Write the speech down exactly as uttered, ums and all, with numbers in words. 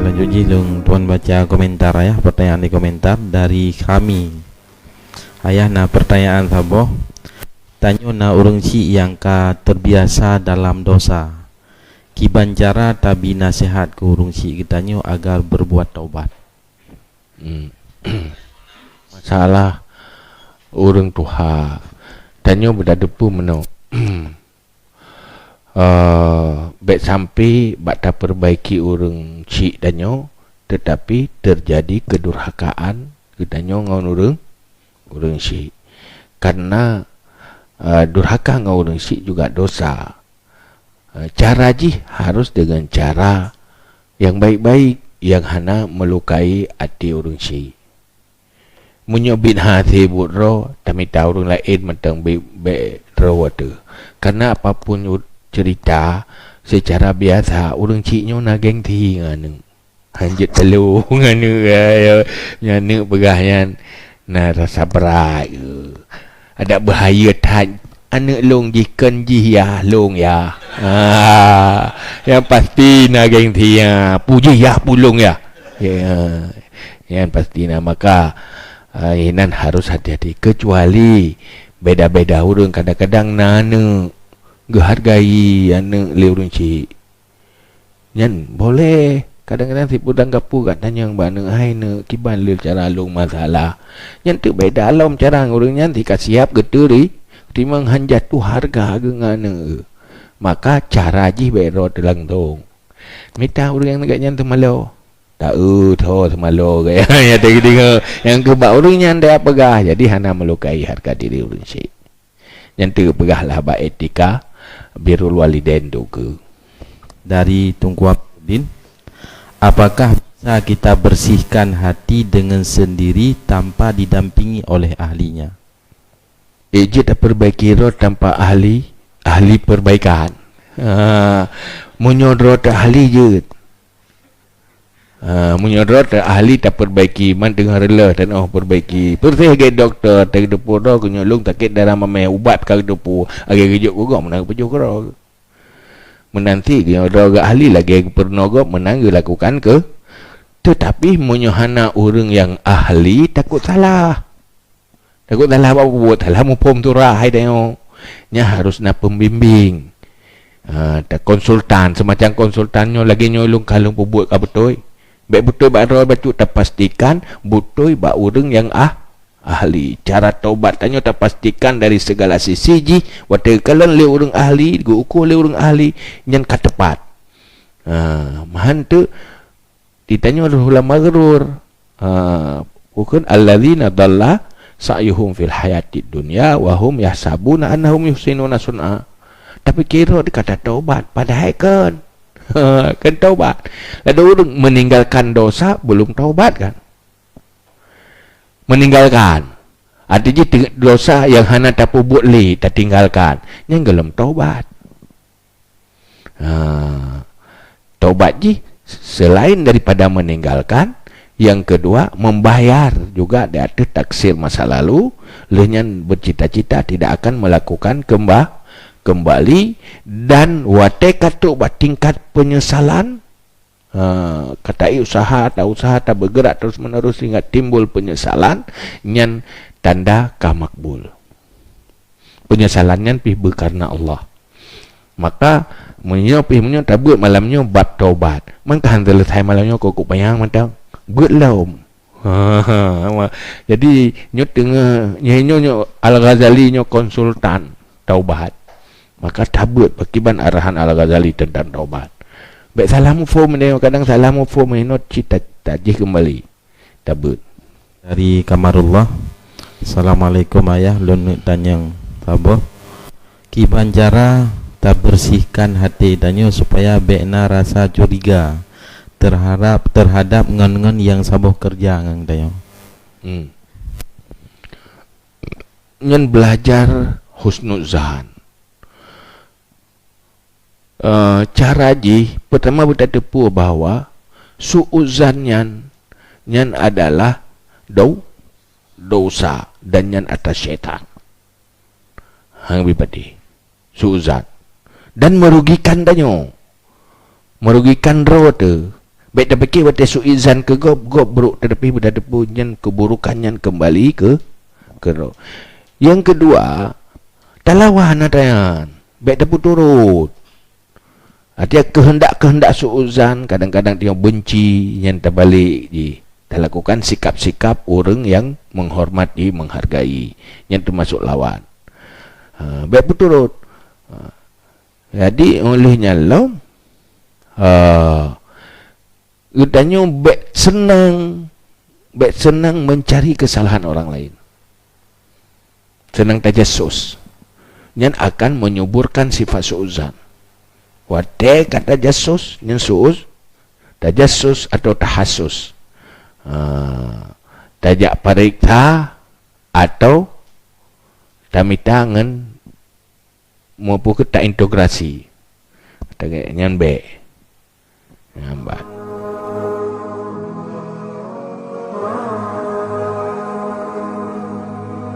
Lanjut jih lôn tuan baca komentar, Ayah, pertanyaan di komentar dari Khami. Ayah, na pertanyaan saboh. Tanyoe na ureuëng syiek nyang ka terbiasa dalam dosa. Kiban cara tabi naseuhat keu ureuëng syiek geutanyoe agar berbuat taubat? Hmm. Masalah ureuëng tuha, tanyoe beutateupeue meunoe. Eh, bék sampai bak tapeurbaiki ureuëng syiek tanyoe, teutapi teujadi keudurhakaan geutanyoe ngon ureuëng, ureuëng syiek. Karena, eh, durhaka ngon ureuëng syiek juga dosa. Eh, cara jih harus dengan cara nyang baik-baik, nyang hana meulukai até ureuëng syiek. Meunyoe biet hase buet droe, tamita ureuëng laén mantong bi-, bék droe teuh. Karena apapun u-, cerita, secara biasa ureuëng syiek nyoe na gengsi ngon aneuëk. Hanjeuet talo ngon aneuëk, ya, ya, nyan aneuëk peugah nyan na rasa brat. Adak beuhayeu that, aneuëk lôn jih kon jih yah lôn yah. Ha, nyang pasti na gengsi, ya, pu jih yah pu lôn yah. Ya, nyang pasti na. Maka, ah, inan harus hati-hati. Kecuali beda-beda ureuëng, kadang-kadang na aneuëk geuhargai aneuëk lé ureuëng syiek. Nyan boleh. Kadang-kadang sipeudang gapu gata nyang bak aneuëk, "Hai neuëk, kiban lé cara lôn masalah." Nyan teuk beda lom cara ngon ureuëng nyan, sika siab geuteuri, timang han jatuh harga geuh ngon aneuëk. Maka cara jih bék droe teuh langsong. Mita ureuëng nyang gét nyan teumalo. Taeu tho teumalo gét. Nyang teudeungoe, nyang keu bak ureuëng nyan dia peugah, jadi hana meulukai harga diri ureuëng syiek. Nyan teupeugah lah bak etika birrul walidain tu keu. Dari Teungku Abdin, apakah bisa kita bersihkan hati dengan sendiri tanpa didampingi oleh ahlinya? Eh, jeuet tapeurbaiki droe tanpa ahli, ahli perbaikan. Ha, meunyoe droe teuh ahli jeuet. Ha, meunyoe droe teuh ahli tapeurbaiki, man teungoh reuloh tanoh peurbaiki. Peureuséh gét dokto, teudeupeu droe keu nyoe lôn sakét darah mamèh, ubat ka geuteupeue, lagèe geujok keu gob meunan geupajoh keudroe. Meunan cit geuh droe geuh ahli lagèe geupeurunoe gob meunan geulakukan keu. Teutapi meunyoe hana ureuëng nyang ahli, takot salah. Takot salah bak buet, salah muphom surah hai tanyoe. Nyan harus na pembimbing. Ha, ta konsultan, semacam konsultan nyoe lagèe nyoe lôn ka lôn peubuet ka beutôi. Bék beutôi bak droe bacut, tapastikan beutôi bak ureuëng nyang ah, ahli. Cara taubat tanyoe tapastikan dari segala sisi jih, watèe geukalon lé ureuëng ahli, geuukur lé ureuëng ahli, nyan ka teupat. Ha, meuhan teuk di tanyoe lheueh lam maghrur. Ha, bukon alladzina dhalla sa'yuhum fil hayatid dunya wa hum yahsabuna annahum yuhsinuna sun'a. Tapi kira di kata taubat, padahai kan. Ha, kan taubat. Ada orang meninggalkan dosa belum taubat kan? Meninggalkan. Artinya dosa yang hana tapubuat lé tatinggalkan. Yang belum taubat. Ha, taubat jih selain daripada meninggalkan, yang kedua, membayar juga di atas taksir masa lalu, lheueh nyan bercita-cita tidak akan melakukan kemba-, kembali, dan watèe ka trok bak tingkat penyesalan, ha, ka taék usaha, ta usaha, ta bergerak terus-menerus sehingga timbul penyesalan, nyan tanda ka makbul. Penyesalan nyan pih beukareuna Allah. Maka, meunyoe pih meunyoe tabeuet malam nyoe bab taubat, mangka han seuleusoe malam nyoe kok kupanyang mantong. Beuet lom. Jadi, nyoe teungoh, nyoe, nyoe, nyoe Al-Ghazali nyoe konsultan taubat. Maka tabeuet pakriban arahan Al-Ghazali teuntang taubat. Bék salah muphom, kadang salah muphom, inoe cit ta-, tajih keumbali. Tabeuet. Dari Kamarullah. Assalamualaikum Ayah, lôn neuk tanyong saboh. Kiban cara tabersihkan até tanyoe supaya bék na rasa curiga terhadap, terhadap ngon-ngon nyang saboh keureuja ngon tanyoe? Hmm. Nyan belajar husnuzan. Eh, cara jih, peutama beutateupeue bahwa su'uzan nyan, nyan adalah dau-, dosa dan nyan atas syaitan. Hang bipati. Su'uzan. Dan merugikan tanyoe. Merugikan droe teuh. Bèk tapike watèe su'izan keu gob, gob brôk, teutapi beutateupeue nyan keuburukan nyan keumbali keu, keu droe. Nyang keudua, talawan atra nyan. Bèk tapeuturot. Artinya keuheundak-keuheundak su'izan, kadang-kadang tanyoe beunci, nyan tabalek jih. Talakukan sikap-sikap ureuëng nyang menghormati, menghargai. Nyan teumasuk lawan. Ha, bèk peuturot. Ha. Jadi, óh lheueh nyan lom, ha, geutanyoe bèk seunang, bèk seunang mencari kesalahan orang lain. Seunang tajassus. Nyan akan menyuburkan sifat su'uzan. Watèe ka tajassus, nyan su'uz, tajassus atau tahassus. Ha, tajak pareksa atau tamita ngon meupeukeue taintegrasi. Nyan bèk. Nyan bèk.